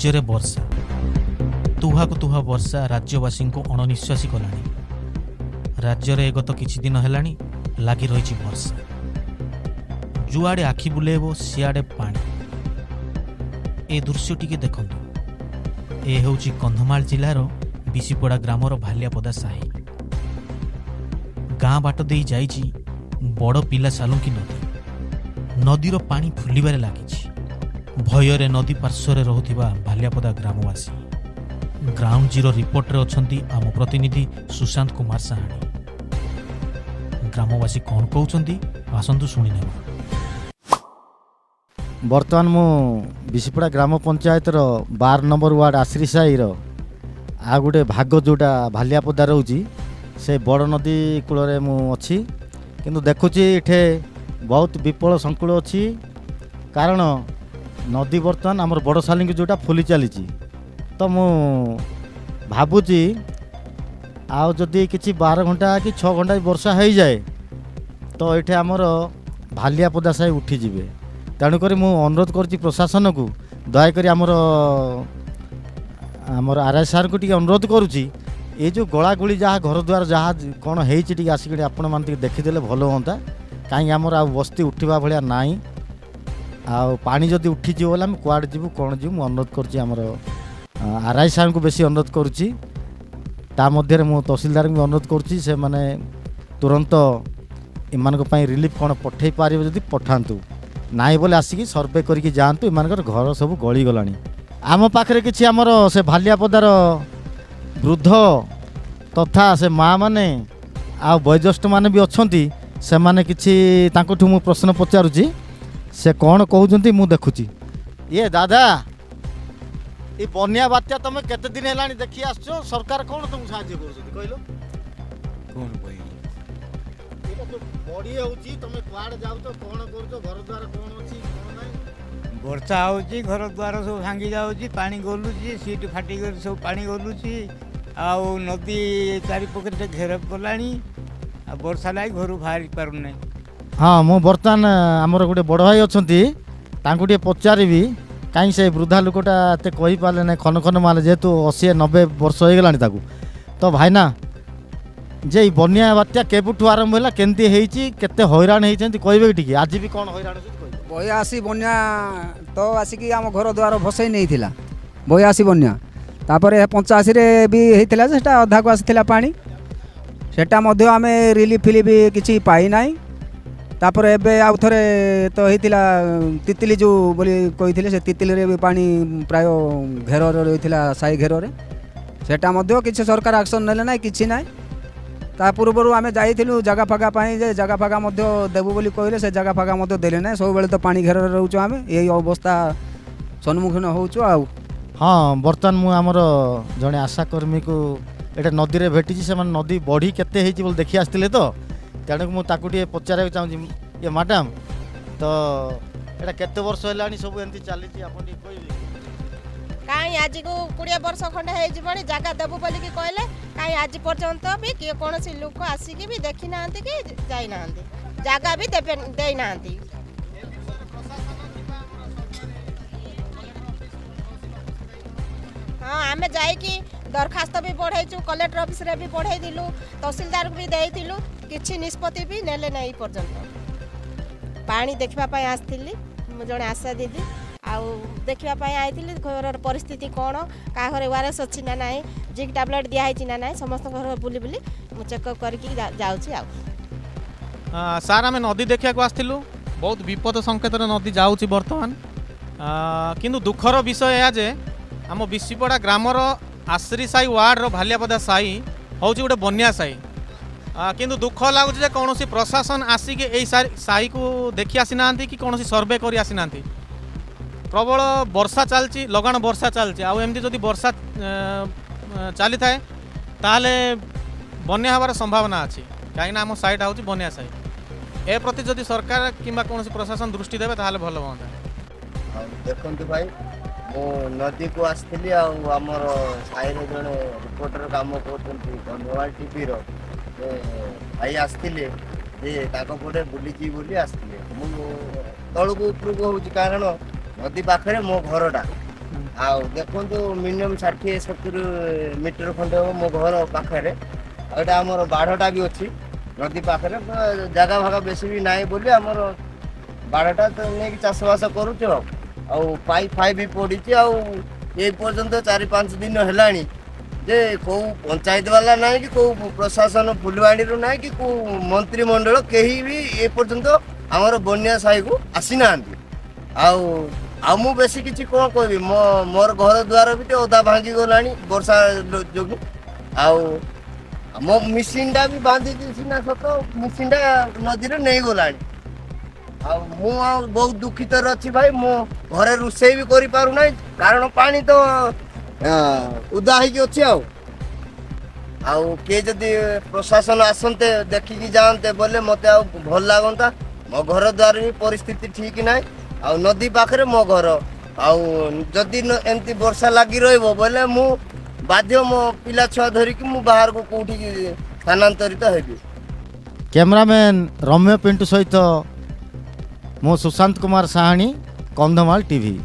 ରାଜ୍ୟରେ ବର୍ଷା, ତୁହାକୁ ତୁହା ବର୍ଷା ରାଜ୍ୟବାସୀଙ୍କୁ ଅଣନିଶ୍ୱାସୀ କଲାଣି। ରାଜ୍ୟରେ ଗତ କିଛି ଦିନ ହେଲାଣି ଲାଗି ରହିଛି ବର୍ଷା। ଯୁଆଡ଼େ ଆଖି ବୁଲେଇବ ସିଆଡ଼େ ପାଣି। ଏ ଦୃଶ୍ୟ ଟିକେ ଦେଖନ୍ତୁ। ଏ ହେଉଛି କନ୍ଧମାଳ ଜିଲ୍ଲାର ବିଶିପଡ଼ା ଗ୍ରାମର ଭାଲିଆପଦା ସାହି। ଗାଁ ବାଟ ଦେଇ ଯାଇଛି ବଡ଼ ପିଲା ସାଲୁଙ୍କି ନଦୀ। ନଦୀର ପାଣି ଫୁଲିବାରେ ଲାଗିଛି। ଭୟରେ ନଦୀ ପାର୍ଶ୍ୱରେ ରହୁଥିବା ଭାଲିଆପଦା ଗ୍ରାମବାସୀ। ଗ୍ରାଉଣ୍ଡ ଜିରୋ ରିପୋର୍ଟରେ ଅଛନ୍ତି ଆମ ପ୍ରତିନିଧି ସୁଶାନ୍ତ କୁମାର ସାହାଣୀ। ଗ୍ରାମବାସୀ କ'ଣ କହୁଛନ୍ତି ଆସନ୍ତୁ ଶୁଣିନେବା। ବର୍ତ୍ତମାନ ମୁଁ ବିଶିପଡ଼ା ଗ୍ରାମ ପଞ୍ଚାୟତର 12 ନମ୍ବର ୱାର୍ଡ଼ ଆଶ୍ରୀ ସାହିର ଆଉ ଗୋଟେ ଭାଗ ଯେଉଁଟା ଭାଲିଆପଦା ରହୁଛି, ସେ ବଡ଼ ନଦୀ କୂଳରେ ମୁଁ ଅଛି। କିନ୍ତୁ ଦେଖୁଛି ଏଠେ ବହୁତ ବିପଳ ସଂକୁଳ ଅଛି, କାରଣ ନଦୀ ବର୍ତ୍ତମାନ ଆମର ବଡ଼ ସାଲିଙ୍କି ଯେଉଁଟା ଫୁଲି ଚାଲିଛି। ତ ମୁଁ ଭାବୁଛି ଆଉ ଯଦି କିଛି 12 ଘଣ୍ଟା କି 6 ଘଣ୍ଟା ବର୍ଷା ହେଇଯାଏ ତ ଏଠି ଆମର ଭାଲିଆପଦା ସାହି ଉଠିଯିବେ। ତେଣୁକରି ମୁଁ ଅନୁରୋଧ କରୁଛି ପ୍ରଶାସନକୁ, ଦୟାକରି ଆମର ଆର୍ I ସାର୍ଙ୍କୁ ଟିକେ ଅନୁରୋଧ କରୁଛି, ଏ ଯେଉଁ ଗଳାଗୁଳି ଯାହା ଘରଦ୍ୱାର ଯାହା କ'ଣ ହେଇଛି ଟିକେ ଆସିକିରି ଆପଣମାନେ ଟିକେ ଦେଖିଦେଲେ ଭଲ ହୁଅନ୍ତା। କାହିଁକି ଆମର ଆଉ ବସ୍ତି ଉଠିବା ଭଳିଆ ନାହିଁ, ଆଉ ପାଣି ଯଦି ଉଠିଯିବ ବୋଲେ ଆମେ କୁଆଡ଼େ ଯିବୁ କ'ଣ ଯିବୁ। ମୁଁ ଅନୁରୋଧ କରୁଛି ଆମର ଆର୍ I ସାର୍ଙ୍କୁ ବେଶୀ ଅନୁରୋଧ କରୁଛି, ତା ମଧ୍ୟରେ ମୁଁ ତହସିଲଦାରଙ୍କୁ ଅନୁରୋଧ କରୁଛି ସେମାନେ ତୁରନ୍ତ ଏମାନଙ୍କ ପାଇଁ ରିଲିଫ୍ କ'ଣ ପଠାଇ ପାରିବେ ଯଦି ପଠାନ୍ତୁ, ନାଇଁ ବୋଲେ ଆସିକି ସର୍ଭେ କରିକି ଯାଆନ୍ତୁ। ଏମାନଙ୍କର ଘର ସବୁ ଗଳିଗଲାଣି। ଆମ ପାଖରେ କିଛି ଆମର ସେ ଭାଲିଆପଦାର ବୃଦ୍ଧ ତଥା ସେ ମା' ମାନେ ଆଉ ବୟୋଜ୍ୟେଷ୍ଠମାନେ ବି ଅଛନ୍ତି, ସେମାନେ କିଛି ତାଙ୍କଠୁ ମୁଁ ପ୍ରଶ୍ନ ପଚାରୁଛି, ସେ କ'ଣ କହୁଛନ୍ତି ମୁଁ ଦେଖୁଛି। ଇଏ ଦାଦା, ଏ ବନ୍ୟା ବାତ୍ୟା ତମେ କେତେ ଦିନ ହେଲାଣି ଦେଖି ଆସୁଛ, ସରକାର କ'ଣ ତମକୁ ସାହାଯ୍ୟ କରୁଛନ୍ତି କହିଲ? କ'ଣ କହିବି? ଏଇଟା ତ ବଢ଼ି ହେଉଛି, ତମେ କୁଆଡ଼େ ଯାଉଛ, କ'ଣ କରୁଛ, ଘର ଦ୍ୱାର କ'ଣ ଅଛି କ'ଣ ନାହିଁ? ବର୍ଷା ହେଉଛି, ଘର ଦ୍ୱାର ସବୁ ଭାଙ୍ଗି ଯାଉଛି, ପାଣି ଗଲୁଛି, ସିଟ୍ ଫାଟିକରି ସବୁ ପାଣି ଗଲୁଛି, ଆଉ ନଦୀ ଚାରିପଟରେ ଘେର କଲାଣି, ଆଉ ବର୍ଷା ଲାଗି ଘରୁ ବାହାରି ପାରୁନାହିଁ। ହଁ, ମୁଁ ବର୍ତ୍ତମାନ ଆମର ଗୋଟେ ବଡ଼ ଭାଇ ଅଛନ୍ତି, ତାଙ୍କୁ ଟିକେ ପଚାରିବି, କାହିଁକି ସେ ବୃଦ୍ଧା ଲୋକଟା ଏତେ କହିପାରିଲେ ନାହିଁ, ଖନ ଖନ ମାରିଲେ, ଯେହେତୁ 80 90 ବର୍ଷ ହେଇଗଲାଣି ତାକୁ। ତ ଭାଇନା, ଯେ ଏଇ ବନ୍ୟା ବାତ୍ୟା କେବେଠୁ ଆରମ୍ଭ ହେଲା, କେମିତି ହେଇଛି, କେତେ ହଇରାଣ ହେଇଛନ୍ତି କହିବେ କି ଟିକେ? ଆଜି ବି କ'ଣ ହଇରାଣ ହେଇଛନ୍ତି କହିବେ? 82 ବନ୍ୟା ତ ଆସିକି ଆମ ଘର ଦ୍ୱାର ଭସେଇ ନେଇଥିଲା 82 ବନ୍ୟା। ତାପରେ 85ରେ ବି ହେଇଥିଲା ଯେ ସେଟା ଅଧାକୁ ଆସିଥିଲା ପାଣି, ସେଟା ମଧ୍ୟ ଆମେ ରିଲିଫ ଫିଲିଫ କିଛି ପାଇନାହିଁ। ତାପରେ ଏବେ ଆଉ ଥରେ ତ ହେଇଥିଲା ତିତିଲି ଯେଉଁ ବୋଲି କହିଥିଲେ, ସେ ତିତିଲିରେ ବି ପାଣି ପ୍ରାୟ ଘେରରେ ରହିଥିଲା, ସାହି ଘେରରେ, ସେଟା ମଧ୍ୟ କିଛି ସରକାର ଆକ୍ସନ୍ ନେଲେ ନାହିଁ, କିଛି ନାହିଁ। ତା ପୂର୍ବରୁ ଆମେ ଯାଇଥିଲୁ ଜାଗା ଫାଗା ପାଇଁ, ଯେ ଜାଗା ଫାଗା ମଧ୍ୟ ଦେବୁ ବୋଲି କହିଲେ, ସେ ଜାଗା ଫାଗା ମଧ୍ୟ ଦେଲେ ନାହିଁ। ସବୁବେଳେ ତ ପାଣି ଘେରରେ ରହୁଛୁ ଆମେ, ଏଇ ଅବସ୍ଥା ସମ୍ମୁଖୀନ ହେଉଛୁ ଆଉ। ହଁ, ବର୍ତ୍ତମାନ ମୁଁ ଆମର ଜଣେ ଆଶାକର୍ମୀକୁ ଏଇଟା ନଦୀରେ ଭେଟିଛି, ସେମାନେ ନଦୀ ବଢ଼ି କେତେ ହେଇଛି ବୋଲି ଦେଖି ଆସିଥିଲେ, ତ ତେଣୁ ମୁଁ ତାକୁ ଟିକେ ପଚାରିବାକୁ ଚାହୁଁଛି। ଇଏ ମ୍ୟାଡ଼ାମ୍, ତ ଏଇଟା କେତେ ବର୍ଷ ହେଲାଣି ସବୁ ଏମିତି ଚାଲିଛି, ଆପଣ ଟିକେ କହିବେ? କାହିଁ ଆଜିକୁ 20 ବର୍ଷ ଖଣ୍ଡେ ହେଇଯିବଣି, ଜାଗା ଦେବୁ ବୋଲିକି କହିଲେ, କାହିଁ ଆଜି ପର୍ଯ୍ୟନ୍ତ ବି କିଏ କୌଣସି ଲୋକ ଆସିକି ବି ଦେଖିନାହାନ୍ତି କି ଯାଇନାହାନ୍ତି, ଜାଗା ବି ଦେବେ ଦେଇନାହାନ୍ତି। ହଁ, ଆମେ ଯାଇକି ଦରଖାସ୍ତ ବି ବଢ଼େଇଛୁ, କଲେକ୍ଟର ଅଫିସରେ ବି ବଢ଼େଇଥିଲୁ, ତହସିଲଦାରକୁ ବି ଦେଇଥିଲୁ, କିଛି ନିଷ୍ପତ୍ତି ବି ନେଲେ ନାହିଁ ଏ ପର୍ଯ୍ୟନ୍ତ। ପାଣି ଦେଖିବା ପାଇଁ ଆସିଥିଲି ମୁଁ, ଜଣେ ଆଶା ଦିଦି, ଆଉ ଦେଖିବା ପାଇଁ ଆଇଥିଲି ଘରର ପରିସ୍ଥିତି କ'ଣ, କାହା ଘରେ ୱାରେସ୍ ଅଛି ନା ନାହିଁ, ଜିଙ୍କ୍ ଟାବଲେଟ୍ ଦିଆହେଇଛି ନା ନାହିଁ, ସମସ୍ତଙ୍କ ଘର ବୁଲି ବୁଲି ମୁଁ ଚେକଅପ୍ କରିକି ଯାଉଛି। ଆଉ ସାର୍, ଆମେ ନଦୀ ଦେଖିବାକୁ ଆସିଥିଲୁ, ବହୁତ ବିପଦ ସଂକେତରେ ନଦୀ ଯାଉଛି ବର୍ତ୍ତମାନ। କିନ୍ତୁ ଦୁଃଖର ବିଷୟ ଏହା ଯେ ଆମ ବିଶିପଡ଼ା ଗ୍ରାମର ଆଶ୍ରୀ ସାହି ୱାର୍ଡ଼ର ଭାଲିଆପଦା ସାହି ହେଉଛି ଗୋଟେ ବନ୍ୟା ସାହି। କିନ୍ତୁ ଦୁଃଖ ଲାଗୁଛି ଯେ କୌଣସି ପ୍ରଶାସନ ଆସିକି ଏଇ ସାହିକୁ ଦେଖି ଆସିନାହାନ୍ତି କି କୌଣସି ସର୍ଭେ କରି ଆସିନାହାନ୍ତି। ପ୍ରବଳ ବର୍ଷା ଚାଲିଛି, ଲଗାଣ ବର୍ଷା ଚାଲିଛି, ଆଉ ଏମିତି ଯଦି ବର୍ଷା ଚାଲିଥାଏ ତାହେଲେ ବନ୍ୟା ହେବାର ସମ୍ଭାବନା ଅଛି, କାହିଁକିନା ଆମ ସାହିଟା ହେଉଛି ବନ୍ୟା ସାହି। ଏ ପ୍ରତି ଯଦି ସରକାର କିମ୍ବା କୌଣସି ପ୍ରଶାସନ ଦୃଷ୍ଟି ଦେବେ ତାହେଲେ ଭଲ ହୁଅନ୍ତା। ଆଉ ଦେଖନ୍ତୁ ଭାଇ, ମୁଁ ନଦୀକୁ ଆସିଥିଲି, ଆଉ ଆମର ସାହିରେ ଜଣେ ରିପୋର୍ଟର କାମ କରୁଛନ୍ତି କନ୍ଧମାଳ ଟିଭିର, ସେ ଭାଇ ଆସିଥିଲେ ଯେ ତାଙ୍କ ପଟେ ବୁଲିଯିବି ବୋଲି ଆସିଥିଲେ। ମୁଁ ତଳକୁ ଉପରକୁ ହେଉଛି, କାରଣ ନଦୀ ପାଖରେ ମୋ ଘରଟା। ଆଉ ଦେଖନ୍ତୁ, ମିନିମମ୍ 60-70 ମିଟର ଖଣ୍ଡେ ହେବ ମୋ ଘର ପାଖରେ। ଆଉ ଏଇଟା ଆମର ବାଢ଼ଟା ବି ଅଛି ନଦୀ ପାଖରେ। ଜାଗା ଭାଗା ବେଶୀ ବି ନାହିଁ ବୋଲି ଆମର ବାଢ଼ଟା ତ ନେଇକି ଚାଷବାସ କରୁଛୁ। ଆଉ ପାଇପ୍ ଫାଇପ୍ ବି ପଡ଼ିଛି। ଆଉ ଏ ପର୍ଯ୍ୟନ୍ତ 4-5 ଦିନ ହେଲାଣି ଯେ କେଉଁ ପଞ୍ଚାୟତ ବାଲା ନାହିଁ କି କେଉଁ ପ୍ରଶାସନ ଫୁଲବାଣୀରୁ ନାହିଁ କି କେଉଁ ମନ୍ତ୍ରିମଣ୍ଡଳ କେହି ବି ଏ ପର୍ଯ୍ୟନ୍ତ ଆମର ବନ୍ୟା ସାହିକୁ ଆସିନାହାନ୍ତି। ଆଉ ମୁଁ ବେଶୀ କିଛି କ'ଣ କହିବି? ମୋର ଘର ଦ୍ୱାର ବି ତ ଅଧା ଭାଙ୍ଗିଗଲାଣି ବର୍ଷା ଯୋଗୁଁ। ଆଉ ମୋ ମେସିନ୍ଟା ବି ବାନ୍ଧିଛି ସିନା ସତ, ମେସିନ୍ଟା ନଦୀରେ ନେଇଗଲାଣି। ଆଉ ମୁଁ ଆଉ ବହୁତ ଦୁଃଖିତରେ ଅଛି ଭାଇ। ମୁଁ ଘରେ ରୋଷେଇ ବି କରିପାରୁନାହିଁ, କାରଣ ପାଣି ତ ଉଦା ହେଇକି ଅଛି। ଆଉ କିଏ ଯଦି ପ୍ରଶାସନ ଆସନ୍ତେ, ଦେଖିକି ଯାଆନ୍ତେ ବୋଲେ ମୋତେ ଆଉ ଭଲ ଲାଗନ୍ତା। ମୋ ଘର ଦ୍ୱାର ବି ପରିସ୍ଥିତି ଠିକ୍ ନାହିଁ ଆଉ ନଦୀ ପାଖରେ ମୋ ଘର। ଆଉ ଯଦି ଏମିତି ବର୍ଷା ଲାଗି ରହିବ ବୋଲେ ମୁଁ ବାଧ୍ୟ ମୋ ପିଲା ଛୁଆ ଧରିକି ମୁଁ ବାହାରକୁ କୋଉଠିକି ସ୍ଥାନାନ୍ତରିତ ହେବି। କ୍ୟାମେରାମ୍ୟାନ୍ ରମ୍ୟ ପିଣ୍ଟୁ ସହିତ ମୁଁ ସୁଶାନ୍ତ କୁମାର ସାହାଣୀ, କନ୍ଧମାଳ ଟିଭି।